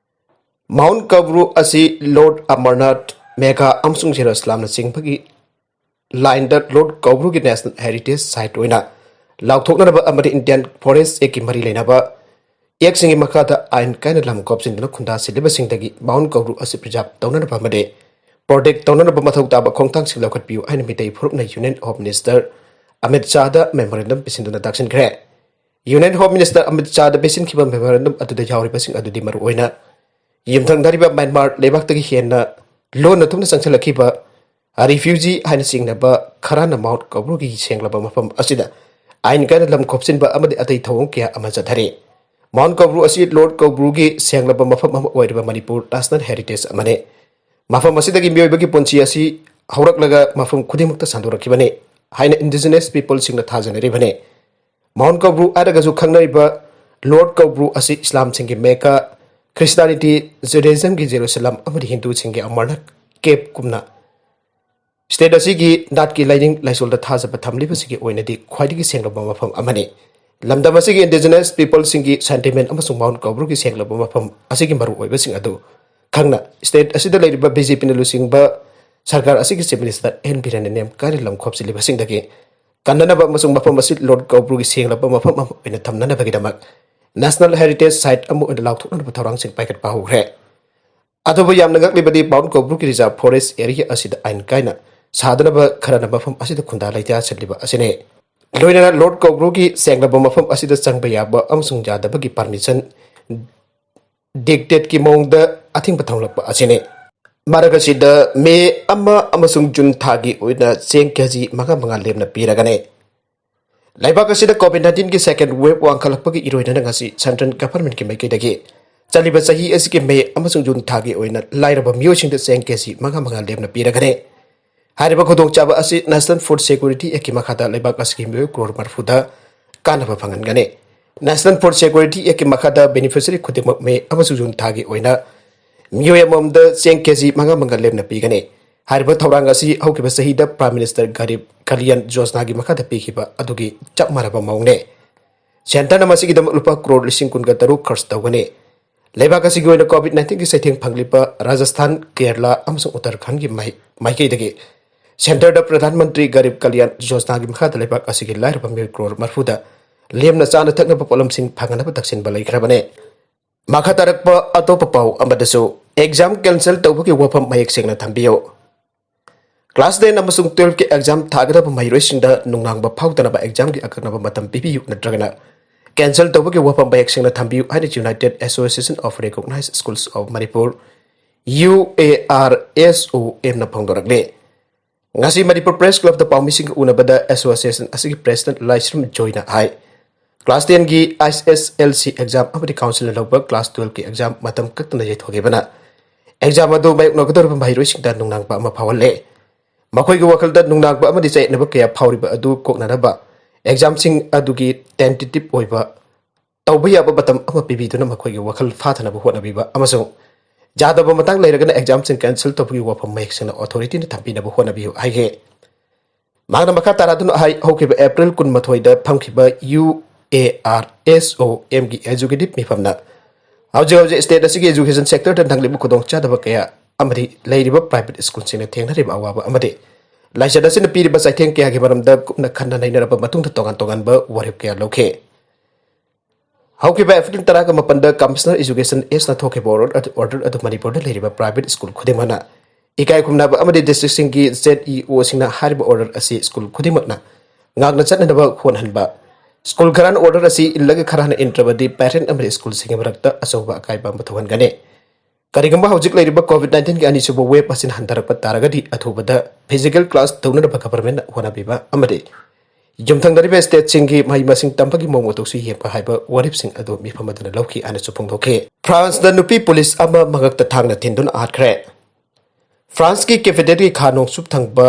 ꯃꯥꯎꯟ ꯀꯧꯕ꯭ꯔꯨ ꯑꯁꯤ ꯂꯣꯔꯗ ꯑꯃꯔꯅꯥꯊ, ꯃꯦꯘꯥ ꯑꯃꯁꯨꯡ ꯖꯦꯔꯨꯁꯂꯥꯝꯅ ꯆꯤꯡꯕꯒꯤ ꯂꯥꯏꯟꯗ ꯂꯣꯔꯗ ꯀꯧꯕ꯭ꯔꯨꯒꯤ ꯅꯦꯁꯅꯦꯜ ꯍꯦꯔꯤꯇꯦꯖ ꯁꯥꯏꯠ ꯑꯣꯏꯅ ꯂꯥꯎꯊꯣꯛꯅꯅꯕ ꯑꯃꯗꯤ ꯏꯟꯗꯤꯌꯟ ꯐꯣꯔꯦꯁ ꯑꯦꯛꯀꯤ ꯃꯔꯤ ꯂꯩꯅꯕ ꯑꯦꯛꯁꯤꯡꯒꯤ ꯃꯈꯥꯗ ꯑꯥꯏꯟ ꯀꯥꯏꯅ ꯂꯝ ꯀꯣꯞꯁꯤꯟꯗꯨꯅ ꯈꯨꯟꯗꯥ ꯁꯤꯜꯂꯤꯕꯁꯤꯡꯗꯒꯤ ꯃꯥꯎꯟ ꯀꯧꯕ꯭ꯔꯨ ꯑꯁꯤ ꯄ꯭ꯔꯤꯖꯥꯕ ꯇꯧꯅꯅꯕ ꯑꯃꯗꯤ ꯄ꯭ꯔꯣꯇꯦꯛ ꯇꯧꯅꯅꯕ ꯃꯊꯧ ꯇꯥꯕ ꯈꯣꯡꯊꯥꯡꯁꯤꯡ ꯂꯧꯈꯠꯄꯤꯌꯨ ꯍꯥꯏꯅ ꯃꯤꯇꯩ ꯐꯨꯔꯨꯞꯅ ꯌꯨꯅꯤꯌꯟ ꯍꯣꯝ ꯃꯤꯅꯤꯁꯇꯔ ꯑꯃꯤꯠ ꯁꯥꯍꯗ ꯃꯦꯃꯣꯔꯦꯟꯗꯝ ꯄꯤꯁꯤꯟꯗꯨꯅ ꯇꯥꯛꯁꯤꯟꯈ꯭ꯔꯦ꯫ ꯌꯨꯅꯤꯌꯟ ꯍꯣꯝ ꯃꯤꯅꯤꯁꯇꯔ ꯑꯃꯤꯠ ꯁꯥꯍꯗ ꯄꯤꯁꯤꯟꯈꯤꯕ ꯃꯦꯃꯣꯔꯦꯟꯗꯝ ꯑꯗꯨꯗ ꯌꯥꯎꯔꯤꯕꯁꯤꯡ ꯑꯗꯨꯗꯤ ꯃꯔꯨꯑꯣꯏꯅ ꯌꯨꯝꯊꯪꯅꯔꯤꯕ ꯃ꯭ꯌꯥꯟꯃꯥꯔ ꯂꯩꯕꯥꯛꯇꯒꯤ ꯍꯦꯟꯅ ꯂꯣꯟꯅ ꯊꯨꯞꯅ ꯆꯪꯁꯤꯜꯂꯛꯈꯤꯕ ꯔꯤꯐ꯭ꯌꯨꯖꯤ ꯍꯥꯏꯅ ꯆꯤꯡꯅꯕ ꯈꯔꯅ ꯃꯥꯎꯟ ꯀꯧꯕ꯭ꯔꯨꯒꯤ ꯁꯦꯡꯂꯕ ꯃꯐꯝ ꯑꯁꯤꯗ ꯑꯥꯏꯟ ꯀꯥꯏꯅ ꯂꯝ ꯈꯣꯞꯆꯤꯟꯕ ꯑꯃꯗꯤ ꯑꯇꯩ ꯊꯧꯑꯣꯡ ꯀꯌꯥ ꯑꯃ ꯆꯠꯊꯔꯤ꯫ ꯃꯥꯎꯟ ꯀꯧꯕ꯭ꯔꯨ ꯑꯁꯤ ꯂꯣꯔꯗ ꯀꯧꯕ꯭ꯔꯨꯒꯤ ꯁꯦꯡꯂꯕ ꯃꯐꯝ ꯑꯃ ꯑꯣꯏꯔꯤꯕ ꯃꯅꯤꯄꯨꯔ ꯅꯦꯁꯅꯦꯜ ꯍꯦꯔꯤꯇꯦꯖ ꯑꯃꯅꯤ꯫ ꯃꯐꯝ ꯑꯁꯤꯗꯒꯤ ꯃꯤꯑꯣꯏꯕꯒꯤ ꯄꯨꯟꯁꯤ ꯑꯁꯤ ꯍꯧꯔꯛꯂꯒ ꯃꯐꯝ ꯈꯨꯗꯤꯡꯃꯛꯇ ꯁꯟꯗꯣꯔꯛꯈꯤꯕꯅꯤ ꯍꯥꯏꯅ ꯏꯟꯗꯤꯖꯤꯅꯁ ꯄꯤꯄꯜꯁꯤꯡꯅ ꯊꯥꯖꯅꯔꯤꯕꯅꯤ꯫ ꯃꯥꯎꯟ ꯀꯧꯕ꯭ꯔꯨ ꯍꯥꯏꯔꯒꯁꯨ ꯈꯪꯅꯔꯤꯕ ꯂꯣꯔꯗ ꯀꯧꯕ꯭ꯔꯨ ꯑꯁꯤ ꯏꯁꯂꯥꯝꯁꯤꯡꯒꯤ ꯃꯦꯀꯥ, ꯈ꯭ꯔꯤꯁꯇꯥꯅꯤꯇꯤ, ꯖꯨꯗꯥꯏꯖꯝꯒꯤ ꯖꯦꯔꯨꯁꯂꯝ ꯑꯃꯗꯤ ꯍꯤꯟꯗꯨꯁꯤꯡꯒꯤ ꯑꯃꯔꯅꯥꯊ ꯀꯦꯞꯀꯨꯝꯅ ꯁ꯭ꯇꯦꯠ ꯑꯁꯤꯒꯤ ꯅꯥꯠꯀꯤ ꯂꯥꯏꯅꯤꯡ ꯂꯥꯏꯁꯣꯜꯗ ꯊꯥꯖꯕ ꯊꯝꯂꯤꯕꯁꯤꯡꯒꯤ ꯑꯣꯏꯅꯗꯤ ꯈ꯭ꯋꯥꯏꯗꯒꯤ ꯁꯦꯡꯂꯕ ꯃꯐꯝ ꯑꯃꯅꯤ꯫ ꯂꯝꯗꯝ ꯑꯁꯤꯒꯤ ꯏꯟꯗꯤꯖꯤꯅꯁ ꯄꯤꯄꯜꯁꯤꯡꯒꯤ ꯁꯦꯟꯇꯤꯃꯦꯟ ꯑꯃꯁꯨꯡ ꯃꯥꯎꯟ ꯀꯧꯕ꯭ꯔꯨꯒꯤ ꯁꯦꯡꯂꯕ ꯃꯐꯝ ꯑꯁꯤꯒꯤ ꯃꯔꯨꯑꯣꯏꯕꯁꯤꯡ ꯑꯗꯨ ꯈꯪꯅ, ꯁ꯭ꯇꯦꯠ ꯑꯁꯤꯗ ꯂꯩꯔꯤꯕ ꯕꯤ ꯖꯦ ꯄꯤꯅ ꯂꯨꯆꯤꯡꯕ ꯁꯔꯀꯥꯔ ꯑꯁꯤꯒꯤ ꯆꯤꯐ ꯃꯤꯅꯤꯁꯇꯔ ꯑꯦꯟ ꯕꯤꯔꯦꯟꯅ ꯅꯦꯝ ꯀꯥꯏꯅ ꯂꯝ ꯈꯣꯞꯆꯤꯜꯂꯤꯕꯁꯤꯡꯗꯒꯤ ꯀꯟꯅꯅꯕ ꯑꯃꯁꯨꯡ ꯃꯐꯝ ꯑꯁꯤ ꯂꯣꯔꯗ ꯀꯧꯕ꯭ꯔꯨꯒꯤ ꯁꯦꯡꯂꯕ ꯃꯐꯝ ꯑꯃ ꯑꯣꯏꯅ ꯊꯝꯅꯅꯕꯒꯤꯗꯃꯛ ꯅꯦꯁꯅꯦꯜ ꯍꯦꯔꯤꯇꯦꯖ ꯁꯥꯏꯠ ꯑꯃ ꯑꯣꯏꯅ ꯂꯥꯎꯊꯣꯛꯅꯅꯕ ꯊꯧꯔꯥꯡꯁꯤꯡ ꯄꯥꯏꯈꯠꯄ ꯍꯧꯈ꯭ꯔꯦ꯫ ꯑꯗꯨꯕꯨ ꯌꯥꯝꯅ ꯉꯛꯂꯤꯕꯗꯤ ꯃꯥꯎꯟ ꯀꯧꯕ꯭ꯔꯨꯒꯤ ꯔꯤꯖꯥꯔꯚ ꯐꯣꯔꯦꯁ ꯑꯦꯔꯤꯌꯥ ꯑꯁꯤꯗ ꯑꯥꯏꯟ ꯀꯥꯏꯅ ꯁꯥꯗꯅꯕ ꯈꯔꯅ ꯃꯐꯝ ꯑꯁꯤꯗ ꯈꯨꯟꯗꯥ ꯂꯩꯇꯥ ꯆꯠꯂꯤꯕ ꯑꯁꯤꯅꯤ꯫ ꯂꯣꯏꯅꯅ ꯂꯣꯔꯗ ꯀꯧꯕ꯭ꯔꯨꯒꯤ ꯁꯦꯡꯂꯕ ꯃꯐꯝ ꯑꯁꯤꯗ ꯆꯪꯕ ꯌꯥꯕ ꯑꯃꯁꯨꯡ ꯌꯥꯗꯕꯒꯤ ꯄꯥꯔꯃꯤꯁꯟ ꯗꯤꯛꯇꯦꯠꯀꯤ ꯃꯑꯣꯡꯗ ꯑꯊꯤꯡꯕ ꯊꯝꯂꯛꯄ ꯑꯁꯤꯅꯤ꯫ ꯃꯔꯛ ꯑꯁꯤꯗ ꯃꯦ ꯑꯃ ꯑꯃꯁꯨꯡ ꯖꯨꯟ ꯊꯥꯒꯤ ꯑꯣꯏꯅ ꯆꯦꯡ ꯀꯦꯖꯤ ꯃꯉꯥ ꯃꯉꯥ ꯂꯦꯝꯅ ꯄꯤꯔꯒꯅꯤ꯫ ꯂꯩꯕꯥꯛ ꯑꯁꯤꯗ ꯀꯣꯚꯤꯗ ꯅꯥꯏꯟꯇꯤꯟꯒꯤ ꯁꯦꯀꯦꯟ ꯋꯦꯕ ꯋꯥꯡꯈꯠꯂꯛꯄꯒꯤ ꯏꯔꯣꯏꯅꯅ ꯉꯁꯤ ꯁꯦꯟꯇ꯭ꯔꯦꯜ ꯒꯚꯔꯟꯃꯦꯟꯠꯀꯤ ꯃꯥꯏꯀꯩꯗꯒꯤ ꯆꯠꯂꯤꯕ ꯆꯍꯤ ꯑꯁꯤꯒꯤ ꯃꯦ ꯑꯃꯁꯨꯡ ꯖꯨꯟ ꯊꯥꯒꯤ ꯑꯣꯏꯅ ꯂꯥꯏꯔꯕ ꯃꯤꯑꯣꯏꯁꯤꯡꯗ ꯆꯦꯡ ꯀꯦꯖꯤ ꯃꯉꯥ ꯃꯉꯥ ꯂꯦꯝꯅ ꯄꯤꯔꯒꯅꯤ꯫ ꯍꯥꯏꯔꯤꯕ ꯈꯨꯗꯣꯡꯆꯥꯕ ꯑꯁꯤ ꯅꯦꯁꯅꯦꯜ ꯐꯨꯗ ꯁꯦꯀ꯭ꯌꯨꯔꯤꯇꯤ ꯑꯦꯛꯀꯤ ꯃꯈꯥꯗ ꯂꯩꯕꯥꯛ ꯑꯁꯤꯒꯤ ꯃꯤꯑꯣꯏ ꯀ꯭ꯔꯣꯔ ꯃꯔꯤꯐꯨꯗ ꯀꯥꯟꯅꯕ ꯐꯪꯍꯟꯒꯅꯤ꯫ National Food Security Act ꯀꯤ ꯃꯈꯥꯗ beneficiary ꯈꯨꯗꯤꯡꯃꯛ ꯃꯦ ꯑꯃꯁꯨꯡ ꯖꯨꯟ ꯊꯥꯒꯤ ꯑꯣꯏꯅ ꯃꯤꯑꯣꯏ ꯑꯃꯃꯝꯗ ꯆꯦꯡ ꯀꯦꯖꯤ ꯃꯉꯥ ꯃꯉꯥ ꯂꯦꯝꯅ ꯄꯤꯒꯅꯤ꯫ ꯍꯥꯏꯔꯤꯕ ꯊꯧꯔꯥꯡ ꯑꯁꯤ ꯍꯧꯈꯤꯕ ꯆꯍꯤꯗ Prime Minister Garib Kalyan Yojana ꯒꯤ ꯃꯈꯥꯗ ꯄꯤꯈꯤꯕ ꯑꯗꯨꯒꯤ ꯆꯞ ꯃꯥꯟꯅꯕ ꯃꯑꯣꯡꯅꯤ꯫ Centre ꯅ ꯃꯁꯤꯒꯤꯗꯃꯛ ꯂꯨꯄꯥ ꯀ꯭ꯔꯣꯔ ꯂꯤꯁꯤꯡ ꯀꯨꯟꯒ ꯇꯔꯨꯛ ꯈꯔꯆ ꯇꯧꯒꯅꯤ꯫ ꯂꯩꯕꯥꯛ ꯑꯁꯤꯒꯤ ꯑꯣꯏꯅ COVID nineteen ꯒꯤ ꯆꯩꯊꯦꯡ ꯐꯪꯂꯤꯕ ꯔꯥꯖꯁꯊꯥꯟ, ꯀꯦꯔꯂꯥ ꯑꯃꯁꯨꯡ ꯎꯠꯇꯔꯈꯟꯒꯤ ꯃꯥꯏ-, ꯃꯥꯏꯀꯩꯗꯒꯤ Centre ꯗ ꯄ꯭ꯔꯙꯥꯟ ꯃꯟꯇ꯭ꯔꯤ ꯒꯔꯤꯕ ꯀꯜꯌꯥꯟ ꯌꯣꯖꯅꯥꯒꯤ ꯃꯈꯥꯗ ꯂꯩꯕꯥꯛ ꯑꯁꯤꯒꯤ ꯂꯥꯏꯔꯕ ꯃꯤꯑꯣꯏ ꯀ꯭ꯔꯣꯔ ꯃꯔꯤꯐꯨꯗ ꯂꯦꯝꯅ ꯆꯥꯅ ꯊꯛꯅꯕ ꯄꯣꯠꯂꯝꯁꯤꯡ ꯐꯪꯍꯟꯅꯕ ꯇꯛꯁꯤꯟꯕ ꯂꯩꯈ꯭ꯔꯕꯅꯤ꯫ ꯃꯈꯥ ꯇꯥꯔꯛꯄ ꯑꯇꯣꯞꯄ ꯄꯥꯎ ꯑꯃꯗꯁꯨ, exam cancel ꯇꯧꯕꯒꯤ ꯋꯥꯐꯝ ꯃꯌꯦꯛ ꯁꯦꯡꯅ ꯊꯝꯕꯤꯌꯨ꯫ Class ten ꯑꯃꯁꯨꯡ twelve ꯀꯤ exam ꯊꯥꯒꯗꯕ ꯃꯍꯩꯔꯣꯏꯁꯤꯡꯗ ꯅꯨꯡꯅꯥꯡꯕ ꯐꯥꯎꯗꯅꯕ exam ꯒꯤ ꯑꯀꯛꯅꯕ ꯃꯇꯝ ꯄꯤꯕꯤꯌꯨ ꯅꯠꯇ꯭ꯔꯒꯅ cancel ꯇꯧꯕꯒꯤ ꯋꯥꯐꯝ ꯃꯌꯦꯛ ꯁꯦꯡꯅ ꯊꯝꯕꯤꯌꯨ ꯍꯥꯏꯅ United Association of Recognized Schools of Manipur, U A R S O M ꯅ ꯐꯣꯡꯗꯣꯔꯛꯂꯤ꯫ ꯉꯁꯤ ꯃꯅꯤꯄꯨꯔ Press Club ꯇ ꯄꯥꯎꯃꯤꯁꯤꯡꯒ ꯎꯅꯕꯗ association ꯑꯁꯤꯒꯤ president ꯂꯥꯏꯁ꯭ꯔꯝ ꯖꯣꯏꯅ ꯍꯥꯏ, class ten ꯒꯤ S S L C exam ꯑꯃꯗꯤ council ꯅ ꯂꯧꯕ class twelve ꯀꯤ exam ꯃꯇꯝ ꯀꯛꯇꯅ ꯌꯩꯊꯣꯛꯈꯤꯕꯅ exam ꯑꯗꯨ ꯃꯥꯌꯣꯛꯅꯒꯗꯧꯔꯤꯕ ꯃꯍꯩꯔꯣꯏꯁꯤꯡꯗ ꯅꯨꯡꯅꯥꯡꯕ ꯑꯃ ꯐꯥꯎꯍꯜꯂꯦ꯫ ꯃꯈꯣꯏꯒꯤ ꯋꯥꯈꯜꯗ ꯅꯨꯡꯅꯥꯡꯕ ꯑꯃꯗꯤ ꯆꯌꯦꯠꯅꯕ ꯀꯌꯥ ꯐꯥꯎꯔꯤꯕ ꯑꯗꯨ ꯀꯣꯛꯅꯅꯕ exam ꯁꯤꯡ ꯑꯗꯨꯒꯤ tentative ꯑꯣꯏꯕ ꯇꯧꯕ ꯌꯥꯕ ꯃꯇꯝ ꯑꯃ ꯄꯤꯕꯤꯗꯨꯅ ꯃꯈꯣꯏꯒꯤ ꯋꯥꯈꯜ ꯐꯥꯊꯅꯕ ꯍꯣꯠꯅꯕꯤꯕ ꯑꯃꯁꯨꯡ ꯌꯥꯗꯕ ꯃꯇꯥꯡ ꯂꯩꯔꯒꯅ exam ꯁꯤꯡ cancel ꯇꯧꯕꯒꯤ ꯋꯥꯐꯝ ꯃꯌꯦꯛ ꯁꯦꯡꯅ authority ꯅ ꯊꯝꯕꯤꯅꯕ ꯍꯣꯠꯅꯕꯤꯌꯨ ꯍꯥꯏꯈꯤ꯫ ꯃꯍꯥꯛꯅ ꯃꯈꯥ ꯇꯥꯔꯗꯨꯅ ꯍꯥꯏ, ꯍꯧꯈꯤꯕ April ꯀꯨꯟꯃꯥꯊꯣꯏꯗ ꯐꯝꯈꯤꯕ U A R S O M ꯒꯤ executive ꯃꯤꯐꯝꯅ ꯍꯧꯖꯤꯛ ꯍꯧꯖꯤꯛ state ꯑꯁꯤꯒꯤ education sector ꯗ ꯅꯪꯂꯤꯕ ꯈꯨꯗꯣꯡꯆꯥꯗꯕ ꯀꯌꯥ ꯑꯃꯗꯤ ꯂꯩꯔꯤꯕ private school ꯁꯤꯡꯅ ꯊꯦꯡꯅꯔꯤꯕ ꯑꯋꯥꯕ ꯑꯃꯗꯤ ꯂꯥꯏꯆꯠ ꯑꯁꯤꯅ ꯄꯤꯔꯤꯕ ꯆꯩꯊꯦꯡ ꯀꯌꯥꯒꯤ ꯃꯔꯝꯗ ꯀꯨꯞꯅ ꯈꯟꯅ ꯅꯩꯅꯔꯕ ꯃꯇꯨꯡꯗ ꯇꯣꯉꯥꯟ ꯇꯣꯉꯥꯟꯕ ꯋꯥꯔꯦꯞ ꯀꯌꯥ ꯂꯧꯈꯤ꯫ ꯍꯧꯈꯤꯕ April ꯇꯔꯥꯒ ꯃꯥꯄꯟꯗ Commissioner Education S ꯅ ꯊꯣꯛꯈꯤꯕ order ꯑꯗꯨ, order ꯑꯗꯨ ꯃꯅꯤꯄꯨꯔꯗ ꯂꯩꯔꯤꯕ private school ꯈꯨꯗꯤꯡꯃꯛꯅ ꯏꯀꯥꯏ ꯈꯨꯝꯅꯕ ꯑꯃꯗꯤ district ꯁꯤꯡꯒꯤ Z E O ꯁꯤꯡꯅ ꯍꯥꯏꯔꯤꯕ order ꯑꯁꯤ school ꯈꯨꯗꯤꯡꯃꯛꯅ ꯉꯥꯛꯅ ꯆꯠꯅꯅꯕ ꯍꯣꯠꯅꯍꯟꯕ, school ꯈꯔꯅ order ꯑꯁꯤ ꯏꯜꯂꯒ ꯈꯔꯅ ꯏꯟꯗ꯭ꯔꯕꯗꯤ parent ꯑꯃꯗꯤ school ꯁꯤꯡꯒꯤ ꯃꯔꯛꯇ ꯑꯆꯧꯕ ꯑꯀꯥꯏꯕ ꯑꯃ ꯊꯣꯛꯍꯟꯒꯅꯤ꯫ ꯀꯔꯤꯒꯨꯝꯕ ꯍꯧꯖꯤꯛ ꯂꯩꯔꯤꯕ COVID nineteen ꯒꯤ ꯑꯅꯤꯁꯨꯕ wave ꯑꯁꯤꯅ ꯍꯟꯊꯔꯛꯄ ꯇꯥꯔꯒꯗꯤ ꯑꯊꯨꯕꯗ physical class ꯇꯧꯅꯅꯕ government ꯅ ꯍꯣꯠꯅꯕꯤꯕ ꯑꯃꯗꯤ ꯌꯨꯝꯊꯪꯅꯔꯤꯕ state ꯁꯤꯡꯒꯤ ꯃꯍꯩ ꯃꯁꯤꯡ ꯇꯝꯕꯒꯤ ꯃꯑꯣꯡ ꯃꯇꯧꯁꯨ ꯌꯦꯡꯕ ꯍꯥꯏꯕ ꯋꯥꯔꯦꯞꯁꯤꯡ ꯑꯗꯨ ꯃꯤꯐꯝ ꯑꯗꯨꯅ ꯂꯧꯈꯤ ꯍꯥꯏꯅꯁꯨ ꯐꯣꯡꯗꯣꯛꯈꯤ꯫ France ꯇ ꯅꯨꯄꯤ police ꯑꯃ ꯃꯉꯛꯇ ꯊꯥꯡꯅ ꯊꯤꯟꯗꯨꯅ ꯍꯥꯠꯈ꯭ꯔꯦ꯫ France ꯀꯤ capital ꯒꯤ ꯈꯥ ꯅꯣꯡꯆꯨꯞ ꯊꯪꯕ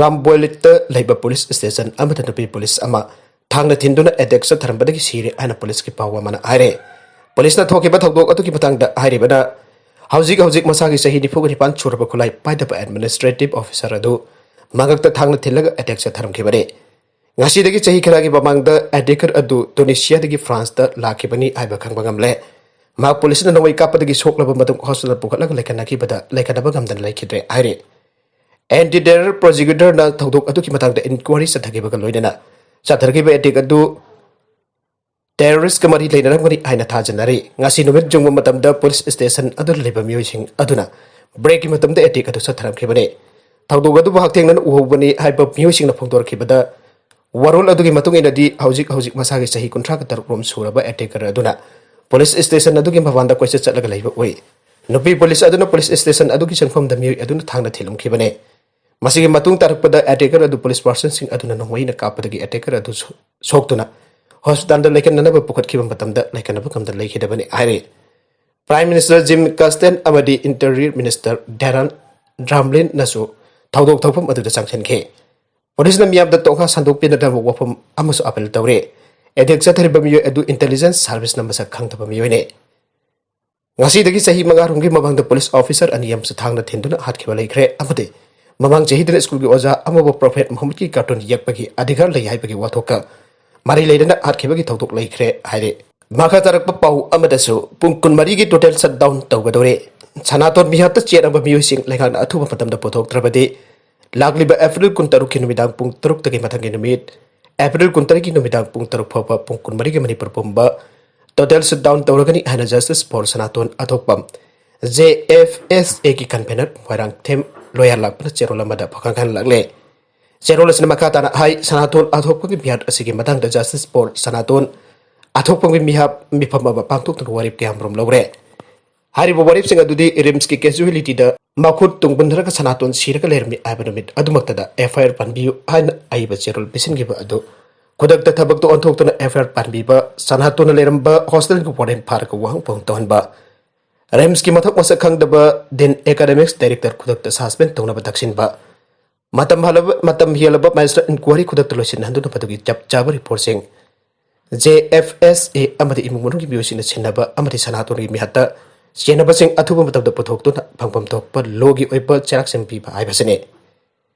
Rambouillet ꯇ ꯂꯩꯕ police station ꯑꯃꯗ ꯅꯨꯄꯤ police ꯑꯃ ꯊꯥꯡꯅ ꯊꯤꯟꯗꯨꯅ ꯑꯦꯇꯦꯛ ꯆꯠꯊꯔꯝꯕꯗꯒꯤ ꯁꯤꯔꯦ ꯍꯥꯏꯅ ꯄꯨꯂꯤꯁꯀꯤ ꯄꯥꯎ ꯑꯃꯅ ꯍꯥꯏꯔꯦ꯫ ꯄꯨꯂꯤꯁꯅ ꯊꯣꯛꯈꯤꯕ ꯊꯧꯗꯣꯛ ꯑꯗꯨꯒꯤ ꯃꯇꯥꯡꯗ ꯍꯥꯏꯔꯤꯕꯅ, ꯍꯧꯖꯤꯛ ꯍꯧꯖꯤꯛ ꯃꯁꯥꯒꯤ ꯆꯍꯤ ꯅꯤꯐꯨꯒ ꯅꯤꯄꯥꯟ ꯁꯨꯔꯕ ꯈꯨꯠꯂꯥꯏ ꯄꯥꯏꯗꯕ ꯑꯦꯗꯃꯤꯅꯤꯁꯇ꯭ꯔꯦꯇꯤꯚ ꯑꯣꯐꯤꯁꯥꯔ ꯑꯗꯨ ꯃꯉꯛꯇ ꯊꯥꯡꯅ ꯊꯤꯜꯂꯒ ꯑꯦꯇꯦꯛ ꯆꯠꯊꯔꯝꯈꯤꯕꯅꯤ꯫ ꯉꯁꯤꯗꯒꯤ ꯆꯍꯤ ꯈꯔꯒꯤ ꯃꯃꯥꯡꯗ ꯑꯦꯇꯦꯀꯔ ꯑꯗꯨ ꯇꯨꯅꯤꯁꯤꯌꯥꯗꯒꯤ ꯐ꯭ꯔꯥꯟꯁꯇ ꯂꯥꯛꯈꯤꯕꯅꯤ ꯍꯥꯏꯕ ꯈꯪꯕ ꯉꯝꯂꯦ꯫ ꯃꯍꯥꯛ ꯄꯨꯂꯤꯁꯅ ꯅꯣꯡꯃꯩ ꯀꯥꯞꯄꯗꯒꯤ ꯁꯣꯛꯂꯕ ꯃꯇꯨꯡ ꯍꯣꯁꯄꯤꯇꯥꯜ ꯄꯨꯈꯠꯂꯒ ꯂꯩꯈꯠꯅꯈꯤꯕꯗ ꯂꯩꯈꯠꯅꯕ ꯉꯝꯗꯅ ꯂꯩꯈꯤꯗ꯭ꯔꯦ ꯍꯥꯏꯔꯤ꯫ ꯑꯦꯟꯇꯤ ꯇꯦꯔꯔ ꯄ꯭ꯔꯣꯁꯤꯀ꯭ꯌꯨꯇꯔꯅ ꯊꯧꯗꯣꯛ ꯑꯗꯨꯒꯤ ꯃꯇꯥꯡꯗ ꯏꯟꯀ꯭ꯋꯥꯔꯤ ꯆꯠꯊꯈꯤꯕꯒ ꯂꯣꯏꯅꯅ ꯆꯠꯊꯔꯛꯈꯤꯕ ꯑꯦꯇꯦꯛ ꯑꯗꯨ ꯇꯦꯔꯣꯔꯤꯁꯀ ꯃꯔꯤ ꯂꯩꯅꯔꯝꯒꯅꯤ ꯍꯥꯏꯅ ꯊꯥꯖꯅꯔꯤ꯫ ꯉꯁꯤ ꯅꯨꯃꯤꯠ ꯌꯨꯡꯕ ꯃꯇꯝꯗ ꯄꯨꯂꯤꯁ ꯁ꯭ꯇꯦꯁꯟ ꯑꯗꯨꯗ ꯂꯩꯕ ꯃꯤꯑꯣꯏꯁꯤꯡ ꯑꯗꯨꯅ ꯕ꯭ꯔꯦꯛꯀꯤ ꯃꯇꯝꯗ ꯑꯦꯇꯦꯛ ꯑꯗꯨ ꯆꯠꯊꯔꯝꯈꯤꯕꯅꯤ꯫ ꯊꯧꯗꯣꯛ ꯑꯗꯨꯕꯨ ꯍꯛꯊꯦꯡꯅꯅ ꯎꯍꯧꯕꯅꯤ ꯍꯥꯏꯕ ꯃꯤꯑꯣꯏꯁꯤꯡꯅ ꯐꯣꯡꯗꯣꯔꯛꯈꯤꯕꯗ, ꯋꯥꯔꯣꯜ ꯑꯗꯨꯒꯤ ꯃꯇꯨꯡ ꯏꯟꯅꯗꯤ ꯍꯧꯖꯤꯛ ꯍꯧꯖꯤꯛ ꯃꯁꯥꯒꯤ ꯆꯍꯤ ꯀꯨꯟꯊ꯭ꯔꯥꯒ ꯇꯔꯨꯛ ꯔꯣꯝ ꯁꯨꯔꯕ ꯑꯦꯇꯦꯀꯔ ꯑꯗꯨꯅ ꯄꯨꯂꯤꯁ ꯁ꯭ꯇꯦꯁꯟ ꯑꯗꯨꯒꯤ ꯃꯄꯥꯟꯗ ꯀꯣꯏꯆꯠ ꯆꯠꯂꯒ ꯂꯩꯕ ꯎꯏ꯫ ꯅꯨꯄꯤ ꯄꯨꯂꯤꯁ ꯑꯗꯨꯅ ꯄꯨꯂꯤꯁ ꯁ꯭ꯇꯦꯁꯟ ꯑꯗꯨꯒꯤ ꯆꯪꯐꯝꯗ ꯃꯤꯑꯣꯏ ꯑꯗꯨꯅ ꯊꯥꯡꯅ ꯊꯤꯜꯂꯝꯈꯤꯕꯅꯤ꯫ ꯃꯁꯤꯒꯤ ꯃꯇꯨꯡ ꯇꯥꯔꯛꯄꯗ ꯑꯦꯇꯦꯀꯔ ꯑꯗꯨ ꯄꯨꯂꯤꯁ ꯄꯥꯔꯁꯟꯁꯤꯡ ꯑꯗꯨꯅ ꯅꯣꯡꯃꯩꯅ ꯀꯥꯞꯄꯗꯒꯤ ꯑꯦꯇꯦꯀꯔ ꯑꯗꯨ ꯁꯣ-, ꯁꯣꯛꯇꯨꯅ ꯍꯣꯁꯄꯤꯇꯥꯜꯗ ꯂꯩꯈꯠꯅꯅꯕ ꯄꯨꯈꯠꯈꯤꯕ ꯃꯇꯝꯗ ꯂꯩꯈꯠꯅꯕ ꯉꯝꯗꯅ ꯂꯩꯈꯤꯗꯕꯅꯤ ꯍꯥꯏꯔꯤ꯫ ꯄ꯭ꯔꯥꯏꯝ ꯃꯤꯅꯤꯁꯇꯔ ꯖꯤꯝ ꯀꯥꯁꯇꯦꯟ ꯑꯃꯗꯤ ꯏꯟꯇꯤꯔꯤꯌꯔ ꯃꯤꯅꯤꯁꯇꯔ ꯗꯦꯔꯥꯟ ꯗ꯭ꯔꯥꯝꯂꯤꯟꯅꯁꯨ ꯊꯧꯗꯣꯛ ꯊꯣꯛꯐꯝ ꯑꯗꯨꯗ ꯆꯪꯁꯤꯟꯈꯤ꯫ ꯄꯨꯂꯤꯁꯅ ꯃꯤꯌꯥꯝꯗ ꯇꯣꯡꯈꯥ ꯁꯟꯗꯣꯛꯄꯤꯅꯗꯅꯕ ꯋꯥꯐꯝ ꯑꯃꯁꯨ ꯑꯥꯄꯤꯜ ꯇꯧꯔꯤ꯫ ꯑꯦꯇꯦꯛ ꯆꯠꯊꯔꯤꯕ ꯃꯤꯑꯣꯏ ꯑꯗꯨ ꯏꯟꯇꯦꯂꯤꯖꯦꯟꯁ ꯁꯥꯔꯚꯤꯁꯅ ꯃꯁꯛ ꯈꯪꯗꯕ ꯃꯤꯑꯣꯏꯅꯤ꯫ ꯉꯁꯤꯗꯒꯤ ꯆꯍꯤ ꯃꯉꯥ ꯔꯣꯝꯒꯤ ꯃꯃꯥꯡꯗ ꯄꯨꯂꯤꯁ ꯑꯣꯐꯤꯁꯥꯔ ꯑꯅꯤ ꯑꯃꯁꯨ ꯊꯥꯡꯅ ꯊꯤꯟꯗꯨꯅ ꯍꯥꯠꯈꯤꯕ ꯂꯩꯈ꯭ꯔꯦ ꯑꯃꯗꯤ ꯃꯃꯥꯡ ꯆꯍꯤꯗꯅ ꯁ꯭ꯀꯨꯜꯒꯤ ꯑꯣꯖꯥ ꯑꯃꯕꯨ ꯄ꯭ꯔꯣꯐꯦꯠ ꯃꯨꯍꯝꯃꯗꯀꯤ ꯀꯥꯔꯇꯨꯟ ꯌꯦꯛꯄꯒꯤ ꯑꯙꯤꯀꯥꯔ ꯂꯩ ꯍꯥꯏꯕꯒꯤ ꯋꯥꯊꯣꯛꯀ ꯃꯔꯤ ꯂꯩꯅꯅ ꯍꯥꯠꯈꯤꯕꯒꯤ ꯊꯧꯗꯣꯛ ꯂꯩꯈ꯭ꯔꯦ ꯍꯥꯏꯔꯤ꯫ ꯃꯈꯥ ꯇꯥꯔꯛꯄ ꯄꯥꯎ ꯑꯃꯗꯁꯨ ꯄꯨꯡ ꯀꯨꯟꯃꯔꯤꯒꯤ ꯇꯣꯇꯦꯜ ꯁꯠꯗꯥꯎꯟ ꯇꯧꯒꯗꯧꯔꯦ꯫ ꯁꯅꯥꯇꯣꯟ ꯃꯤꯍꯥꯠꯇ ꯆꯦꯟꯅꯕ ꯃꯤꯑꯣꯏꯁꯤꯡ ꯂꯩꯉꯥꯛꯅ ꯑꯊꯨꯕ ꯃꯇꯝꯗ ꯄꯨꯊꯣꯛꯇ꯭ꯔꯕꯗꯤ ꯂꯥꯛꯂꯤꯕ ꯑꯦꯄ꯭ꯔꯤꯜ ꯀꯨꯟꯇꯔꯨꯛꯀꯤ ꯅꯨꯃꯤꯗꯥꯡ ꯄꯨꯡ ꯇꯔꯨꯛꯇꯒꯤ ꯃꯊꯪꯒꯤ ꯅꯨꯃꯤꯠ ꯑꯦꯄ꯭ꯔꯤꯜ ꯀꯨꯟꯇꯔꯦꯠꯀꯤ ꯅꯨꯃꯤꯗꯥꯡ ꯄꯨꯡ ꯇꯔꯨꯛ ꯐꯥꯎꯕ ꯄꯨꯡ ꯀꯨꯟꯃꯔꯤꯒꯤ ꯃꯅꯤꯄꯨꯔ ꯄꯨꯝꯕ ꯇꯣꯇꯦꯜ ꯁꯠꯗꯥꯎꯟ ꯇꯧꯔꯒꯅꯤ ꯍꯥꯏꯅ ꯖꯁꯇꯤꯁ ꯐꯣꯔ ꯁꯅꯥꯇꯣꯟ ꯑꯊꯣꯛꯄꯝ, ꯖꯦ ꯑꯦꯐ ꯑꯦꯁ ꯑꯦꯒꯤ ꯀꯟꯚꯦꯅꯔ ꯃꯣꯏꯔꯥꯡꯊꯦꯝ ꯂꯣꯌꯥꯔ ꯂꯥꯛꯄꯅ ꯆꯦꯔꯣꯜ ꯑꯃꯗ ꯐꯣꯡꯈꯠꯂꯛꯂꯦ꯫ ꯆꯦꯔꯣꯜ ꯑꯁꯤꯅ ꯃꯈꯥ ꯇꯥꯅ ꯍꯥꯏ, ꯁꯅꯥꯇꯣꯟ ꯑꯊꯣꯛꯄꯒꯤ ꯃꯤꯍꯥꯠ ꯑꯁꯤꯒꯤ ꯃꯇꯥꯡꯗ ꯖꯁꯇꯤꯁ ꯐꯣꯔ ꯁꯅꯥꯇꯣꯟ ꯑꯊꯣꯛꯄꯒꯤ ꯃꯤꯍꯥꯠ ꯃꯤꯐꯝ ꯑꯃ ꯄꯥꯡꯊꯣꯛꯇꯨꯅ ꯋꯥꯔꯦꯞ ꯀꯌꯥꯃꯔꯨꯝ ꯂꯧꯔꯦ꯫ ꯍꯥꯏꯔꯤꯕ ꯋꯥꯔꯦꯞꯁꯤꯡ ꯑꯗꯨꯗꯤ ꯔꯤꯝꯁꯀꯤ ꯀꯦꯖꯨꯋꯦꯂꯤꯇꯤꯗ ꯃꯈꯨꯠ ꯇꯨꯡ ꯄꯨꯟꯊꯔꯒ ꯁꯅꯥꯇꯣꯟ ꯁꯤꯔꯒ ꯂꯩꯔꯝꯃꯤ ꯍꯥꯏꯕ ꯅꯨꯃꯤꯠ ꯑꯗꯨꯃꯛꯇꯗ ꯑꯦꯐ ꯑꯥꯏ ꯑꯥꯔ ꯄꯥꯟꯕꯤꯌꯨ ꯍꯥꯏꯅ ꯑꯏꯕ ꯆꯦꯔꯣꯜ ꯄꯤꯁꯤꯟꯈꯤꯕ ꯑꯗꯨ ꯈꯨꯗꯛꯇ ꯊꯕꯛꯇ ꯑꯣꯟꯊꯣꯛꯇꯨꯅ ꯑꯦꯐ ꯑꯥꯏ ꯑꯥꯔ ꯄꯥꯟꯕꯤꯕ, ꯁꯅꯥꯇꯣꯟꯅ ꯂꯩꯔꯝꯕ ꯍꯣꯁꯇꯦꯜꯒꯤ ꯋꯥꯔꯗꯦꯟ ꯐꯥꯔꯒ ꯋꯥꯍꯪ ꯄꯥꯎꯍꯪ ꯇꯧꯍꯟꯕ, ꯔꯤꯝꯁꯀꯤ ꯃꯊꯛ ꯃꯁꯛ ꯈꯪꯗꯕ ꯗꯤꯟ ꯑꯦꯀꯥꯗꯦꯃꯤꯛꯁ ꯗꯥꯏꯔꯦꯛꯇꯔ ꯈꯨꯗꯛꯇ ꯁꯁꯄꯦꯟ ꯇꯧꯅꯕ ꯇꯛꯁꯤꯟꯕ, ꯃꯇꯝ ꯍꯜꯂꯕ ꯃꯇꯝ ꯍꯦꯜꯂꯕ ꯃꯦꯖꯤꯁꯇ꯭ꯔꯦꯠ ꯏꯟꯀ꯭ꯋꯥꯔꯤ ꯈꯨꯗꯛꯇ ꯂꯣꯏꯁꯤꯟꯍꯟꯗꯨꯅ ꯃꯗꯨꯒꯤ ꯆꯞ ꯆꯥꯕ ꯔꯤꯄꯣꯔꯠꯁꯤꯡ ꯖꯦ ꯑꯦꯐ ꯑꯦꯁ ꯑꯦ ꯑꯃꯗꯤ ꯏꯃꯨꯡ ꯃꯅꯨꯡꯒꯤ ꯃꯤꯑꯣꯏꯁꯤꯡꯅ ꯁꯤꯟꯅꯕ ꯑꯃꯗꯤ ꯁꯅꯥꯇꯣꯟꯒꯤ ꯃꯤꯍꯠꯇ ꯆꯦꯟꯅꯕꯁꯤꯡ ꯑꯊꯨꯕ ꯃꯇꯝꯗ ꯄꯨꯊꯣꯛꯇꯨꯅ ꯐꯪꯐꯝ ꯊꯣꯛꯄ ꯂꯣꯒꯤ ꯑꯣꯏꯕ ꯆꯩꯔꯥꯛꯁꯤꯡ ꯄꯤꯕ ꯍꯥꯏꯕꯁꯤꯅꯤ꯫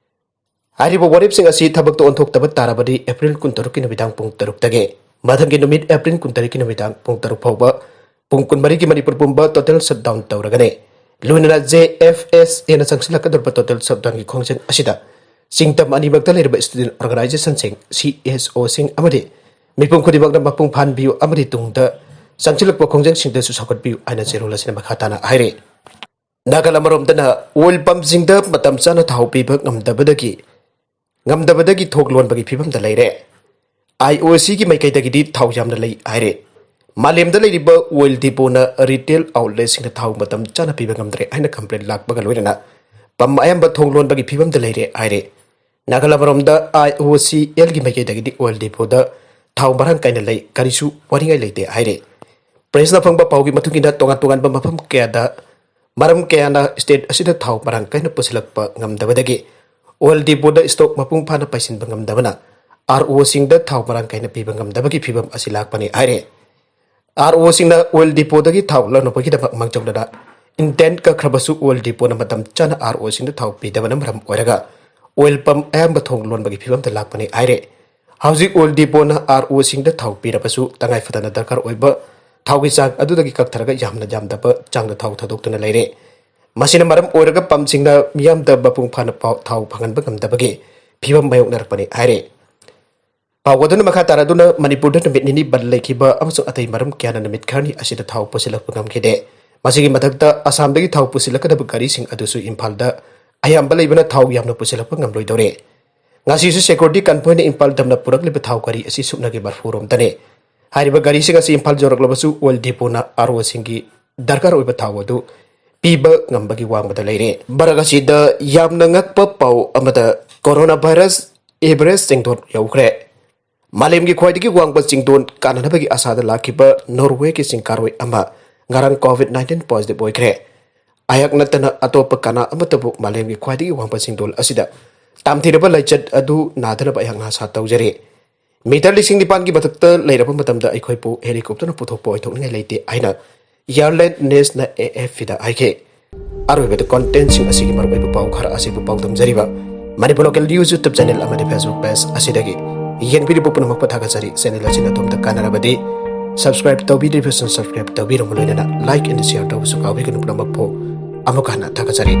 ꯍꯥꯏꯔꯤꯕ ꯋꯥꯔꯦꯞꯁꯤꯡ ꯑꯁꯤ ꯊꯕꯛꯇ ꯑꯣꯟꯊꯣꯛꯇꯕ ꯇꯥꯔꯕꯗꯤ ꯑꯦꯄ꯭ꯔꯤꯜ ꯀꯨꯟꯇꯔꯨꯛꯀꯤ ꯅꯨꯃꯤꯗꯥꯡ ꯄꯨꯡ ꯇꯔꯨꯛꯇꯒꯤ ꯃꯊꯪꯒꯤ ꯅꯨꯃꯤꯠ ꯑꯦꯄ꯭ꯔꯤꯜ ꯀꯨꯟꯇꯔꯦꯠꯀꯤ ꯅꯨꯃꯤꯗꯥꯡ ꯄꯨꯡ ꯇꯔꯨꯛ ꯐꯥꯎꯕ ꯄꯨꯡ ꯀꯨꯟꯃꯔꯤꯒꯤ ꯃꯅꯤꯄꯨꯔ ꯄꯨꯝꯕ ꯇꯣꯇꯦꯜ ꯁꯠꯗꯥꯎꯟ ꯇꯧꯔꯒꯅꯤ꯫ ꯂꯣꯏꯅꯅ ꯖꯦ ꯑꯦꯐ ꯑꯦꯁ ꯑꯦꯅ ꯆꯪꯁꯤꯜꯂꯛꯀꯗꯧꯔꯤꯕ ꯇꯣꯇꯦꯜ ꯁꯠꯗꯥꯎꯟꯒꯤ ꯈꯣꯡꯖꯪ ꯑꯁꯤꯗ ꯁꯤꯡꯇꯝ ꯑꯅꯤꯃꯛꯇ ꯂꯩꯔꯤꯕ ꯁ꯭ꯇꯨꯗꯦꯟꯠ ꯑꯣꯔꯒꯅꯥꯏꯖꯦꯁꯟꯁꯤꯡ, ꯁꯤ ꯑꯦꯁ ꯑꯣꯁꯤꯡ ꯑꯃꯗꯤ ꯃꯤꯄꯨꯝ ꯈꯨꯗꯤꯡꯃꯛꯅ ꯃꯄꯨꯡ ꯐꯥꯍꯟꯕꯤꯌꯨ ꯑꯃꯗꯤ ꯇꯨꯡꯗ ꯆꯪꯁꯤꯜꯂꯛꯄ ꯈꯣꯡꯖꯪꯁꯤꯡꯗꯁꯨ ꯁꯧꯒꯠꯄꯤꯌꯨ ꯍꯥꯏꯅ ꯆꯦꯔꯣꯜ ꯑꯁꯤꯅ ꯃꯈꯥ ꯇꯥꯅ ꯍꯥꯏꯔꯤ꯫ ꯅꯥꯀꯜ ꯑꯃꯔꯣꯝꯗꯅ ꯑꯣꯏꯜ ꯄꯝꯁꯤꯡꯗ ꯃꯇꯝ ꯆꯥꯅ ꯊꯥꯎ ꯄꯤꯕ ꯉꯝꯗꯕꯗꯒꯤ ꯉꯝꯗꯕꯗꯒꯤ ꯊꯣꯛ ꯂꯣꯟꯕꯒꯤ ꯐꯤꯕꯝꯗ ꯂꯩꯔꯦ꯫ ꯑꯥꯏ ꯑꯣ ꯁꯤꯒꯤ ꯃꯥꯏꯀꯩꯗꯒꯤꯗꯤ ꯊꯥꯎ ꯌꯥꯝꯅ ꯂꯩ ꯍꯥꯏꯔꯦ꯫ ꯃꯥꯂꯦꯝꯗ ꯂꯩꯔꯤꯕ ꯑꯣꯏꯜ ꯗꯤꯄꯣꯅ ꯔꯤꯇꯦꯜ ꯑꯥꯎꯠꯂꯦꯠꯁꯤꯡꯗ ꯊꯥꯎ ꯃꯇꯝ ꯆꯥꯅ ꯄꯤꯕ ꯉꯝꯗ꯭ꯔꯦ ꯍꯥꯏꯅ ꯀꯝꯄ꯭ꯂꯦꯟ ꯂꯥꯛꯄꯒ ꯂꯣꯏꯅꯅ ꯄꯝ ꯑꯌꯥꯝꯕ ꯊꯣꯡ ꯂꯣꯟꯕꯒꯤ ꯐꯤꯕꯝꯗ ꯂꯩꯔꯦ ꯍꯥꯏꯔꯦ꯫ ꯅꯥꯀꯜ ꯑꯃꯔꯣꯝꯗ ꯑꯥꯏ ꯑꯣ ꯁꯤ ꯑꯦꯜꯒꯤ ꯃꯥꯏꯀꯩꯗꯒꯤꯗꯤ ꯑꯣꯏꯜ ꯗꯤꯄꯣꯗ ꯊꯥꯎ ꯃꯔꯥꯡ ꯀꯥꯏꯅ ꯂꯩ, ꯀꯔꯤꯁꯨ ꯋꯥꯅꯤꯡꯉꯥꯏ ꯂꯩꯇꯦ ꯍꯥꯏꯔꯦ꯫ ꯄ꯭ꯔꯦꯁꯅ ꯐꯪꯕ ꯄꯥꯎꯒꯤ ꯃꯇꯨꯡ ꯏꯟꯅ ꯇꯣꯉꯥꯟ ꯇꯣꯉꯥꯟꯕ ꯃꯐꯝ ꯀꯌꯥꯗ ꯃꯔꯝ ꯀꯌꯥꯅ ꯁ꯭ꯇꯦꯠ ꯑꯁꯤꯗ ꯊꯥꯎ ꯃꯔꯥꯡ ꯀꯥꯏꯅ ꯄꯨꯁꯤꯜꯂꯛꯄ ꯉꯝꯗꯕꯗꯒꯤ ꯑꯣꯏꯜ ꯗꯤꯄꯣꯗ ꯁ꯭ꯇꯣꯛ ꯃꯄꯨꯡ ꯐꯥꯅ ꯄꯩꯁꯤꯟꯕ ꯉꯝꯗꯕꯅ ꯑꯥꯔ ꯑꯣꯁꯤꯡꯗ ꯊꯥꯎ ꯃꯔꯥꯡ ꯀꯥꯏꯅ ꯄꯤꯕ ꯉꯝꯗꯕꯒꯤ ꯐꯤꯕꯝ ꯑꯁꯤ ꯂꯥꯛꯄꯅꯤ ꯍꯥꯏꯔꯦ꯫ ꯑꯥꯔ ꯑꯣꯁꯤꯡꯅ ꯑꯣꯏꯜ ꯗꯤꯄꯣꯗꯒꯤ ꯊꯥꯎ ꯂꯧꯅꯕꯒꯤꯗꯃꯛ ꯃꯥꯡꯖꯧꯅꯅ ꯏꯟꯇꯦꯟ ꯀꯛꯈ꯭ꯔꯕꯁꯨ ꯑꯣꯏꯜ ꯗꯤꯄꯣꯅ ꯃꯇꯝ ꯆꯥꯅ ꯑꯥꯔ ꯑꯣꯁꯤꯡꯗ ꯊꯥꯎ ꯄꯤꯗꯕꯅ ꯃꯔꯝ ꯑꯣꯏꯔꯒ ꯑꯣꯏꯜ ꯄꯝ ꯑꯌꯥꯝꯕ ꯊꯣꯡ ꯂꯣꯟꯕꯒꯤ ꯐꯤꯕꯝꯗ ꯂꯥꯛꯄꯅꯤ ꯍꯥꯏꯔꯦ꯫ ꯍꯧꯖꯤꯛ ꯑꯣꯏꯜ ꯗꯤꯄꯣꯅ ꯑꯥꯔ ꯑꯣꯁꯤꯡꯗ ꯊꯥꯎ ꯄꯤꯔꯕꯁꯨ ꯇꯉꯥꯏ ꯐꯗꯅ ꯗꯔꯀꯥꯔ ꯑꯣꯏꯕ ꯊꯥꯎꯒꯤ ꯆꯥꯡ ꯑꯗꯨꯗꯒꯤ ꯀꯛꯊꯔꯒ ꯌꯥꯝꯅ ꯌꯥꯝꯗꯕ ꯆꯥꯡꯗ ꯊꯥꯎ ꯊꯥꯗꯣꯛꯇꯨꯅ ꯂꯩꯔꯦ꯫ ꯃꯁꯤꯅ ꯃꯔꯝ ꯑꯣꯏꯔꯒ ꯄꯝꯁꯤꯡꯅ ꯃꯤꯌꯥꯝꯗ ꯃꯄꯨꯡ ꯐꯥꯅ ꯄꯥꯎ-, ꯊꯥꯎ ꯐꯪꯍꯟꯕ ꯉꯝꯗꯕꯒꯤ ꯐꯤꯕꯝ ꯃꯥꯌꯣꯛꯅꯔꯛꯄꯅꯤ ꯍꯥꯏꯔꯦ꯫ ꯄꯥꯎ ꯑꯗꯨꯅ ꯃꯈꯥ ꯇꯥꯔꯗꯨꯅ ꯃꯅꯤꯄꯨꯔꯗ ꯅꯨꯃꯤꯠ ꯅꯤꯅꯤ ꯕꯟꯗ ꯂꯩꯈꯤꯕ ꯑꯃꯁꯨꯡ ꯑꯇꯩ ꯃꯔꯝ ꯀꯌꯥꯅ ꯅꯨꯃꯤꯠ ꯈꯔꯅꯤ ꯑꯁꯤꯗ ꯊꯥꯎ ꯄꯨꯁꯤꯜꯂꯛꯄ ꯉꯝꯈꯤꯗꯦ꯫ ꯃꯁꯤꯒꯤ ꯃꯊꯛꯇ ꯑꯁꯥꯝꯗꯒꯤ ꯊꯥꯎ ꯄꯨꯁꯤꯜꯂꯛꯀꯗꯕ ꯒꯥꯔꯤꯁꯤꯡ ꯑꯗꯨꯁꯨ ꯏꯝꯐꯥꯜꯗ ꯑꯌꯥꯝꯕ ꯂꯩꯕꯅ ꯊꯥꯎ ꯌꯥꯝꯅ ꯄꯨꯁꯤꯜꯂꯛꯄ ꯉꯝꯂꯣꯏꯗꯧꯔꯦ꯫ ꯉꯁꯤꯁꯨ ꯁꯦꯀ꯭ꯌꯨꯔꯤꯇꯤ ꯀꯟꯚꯣꯏꯅ ꯏꯝꯐꯥꯜ ꯇꯝꯅ ꯄꯨꯔꯛꯂꯤꯕ ꯊꯥꯎ ꯒꯥꯔꯤ ꯑꯁꯤ ꯁꯨꯞꯅꯒꯤ ꯃꯔꯐꯨ ꯔꯣꯝꯗꯅꯤ꯫ ꯍꯥꯏꯔꯤꯕ ꯒꯥꯔꯤꯁꯤꯡ ꯑꯁꯤ ꯏꯝꯐꯥꯜ ꯌꯧꯔꯛꯂꯕꯁꯨ ꯑꯣꯏꯜ ꯗꯤꯄꯣꯅ ꯑꯥꯔ ꯑꯣꯁꯤꯡꯒꯤ ꯗꯔꯀꯥꯔ ꯑꯣꯏꯕ ꯊꯥꯎ ꯑꯗꯨ ꯄꯤꯕ ꯉꯝꯕꯒꯤ ꯋꯥꯡꯃꯗ ꯂꯩꯔꯦ꯫ ꯃꯔꯛ ꯑꯁꯤꯗ ꯌꯥꯝꯅ ꯉꯛꯄ ꯄꯥꯎ ꯑꯃꯗ ꯀꯣꯔꯣꯅꯥ ꯚꯥꯏꯔꯁ ꯑꯦꯚꯔꯦꯁ ꯆꯤꯡꯗꯣꯟ ꯌꯧꯈ꯭ꯔꯦ꯫ ꯃꯥꯂꯦꯝꯒꯤ ꯈ꯭ꯋꯥꯏꯗꯒꯤ ꯋꯥꯡꯕ ꯆꯤꯡꯗꯣꯟ ꯀꯥꯟꯅꯅꯕꯒꯤ ꯑꯁꯥꯗ ꯂꯥꯛꯈꯤꯕ ꯅꯣꯔꯋꯦꯒꯤ ꯆꯤꯡꯀꯥꯔꯣꯏ ꯑꯃ ꯉꯔꯥꯡ ꯀꯣꯚꯤꯗ ꯅꯥꯏꯟꯇꯤꯟ ꯄꯣꯖꯤꯇꯤꯚ ꯑꯣꯏꯈ꯭ꯔꯦ꯫ ꯑꯩꯍꯥꯛ ꯅꯠꯇꯅ ꯑꯇꯣꯞꯄ ꯀꯅꯥ ꯑꯃꯠꯇꯕꯨ ꯃꯥꯂꯦꯝꯒꯤ ꯈ꯭ꯋꯥꯏꯗꯒꯤ ꯋꯥꯡꯕ ꯆꯤꯡꯗꯣꯜ ꯑꯁꯤꯗ ꯇꯥꯝꯊꯤꯔꯕ ꯂꯥꯏꯆꯠ ꯑꯗꯨ ꯅꯥꯗꯅꯕ ꯑꯩꯍꯥꯛꯅ ꯑꯥꯁꯥ ꯇꯧꯖꯔꯤ꯫ ꯃꯤꯇꯔ ꯂꯤꯁꯤꯡ ꯅꯤꯄꯥꯟꯒꯤ ꯃꯊꯛꯇ ꯂꯩꯔꯕ ꯃꯇꯝꯗ ꯑꯩꯈꯣꯏꯕꯨ helicopterꯅ ꯄꯨꯊꯣꯛꯄ ꯑꯣꯏꯊꯣꯛꯅꯤꯡꯉꯥꯏ ꯂꯩꯇꯦ ꯍꯥꯏꯅ Airland Nestꯅ AFPꯗ ꯍꯥꯏꯈꯤ꯫ ꯑꯔꯣꯏꯕꯗ contentꯁꯤꯡ ꯑꯁꯤꯒꯤ ꯃꯔꯨꯑꯣꯏꯕ ꯄꯥꯎ ꯈꯔ ꯑꯁꯤꯕꯨ ꯄꯥꯎꯗꯝꯖꯔꯤꯕ Manipur Local News YouTube channel ꯑꯃꯗꯤ Facebook page ꯑꯁꯤꯗꯒꯤ ꯌꯦꯡꯕꯤꯔꯤꯕ ꯄꯨꯝꯅꯃꯛꯄꯨ ꯊꯥꯒꯠꯆꯔꯤ꯫ Channel ꯑꯁꯤꯅ ꯑꯗꯣꯝꯗ ꯀꯥꯟꯅꯔꯕꯗꯤ subscribe ꯇꯧꯕꯤꯗ꯭ꯔꯤꯕꯁꯤꯡ subscribe ꯇꯧꯕꯤꯔꯝꯕ ꯂꯣꯏꯅꯅ like and share ꯇꯧꯕꯁꯨ ꯀꯥꯎꯕꯤꯒꯅꯨ꯫ ꯄꯨꯝꯅꯃꯛꯄꯨ ꯑꯃꯨꯛ ꯍꯟꯅ ꯊꯥꯒꯠꯆꯔꯤ꯫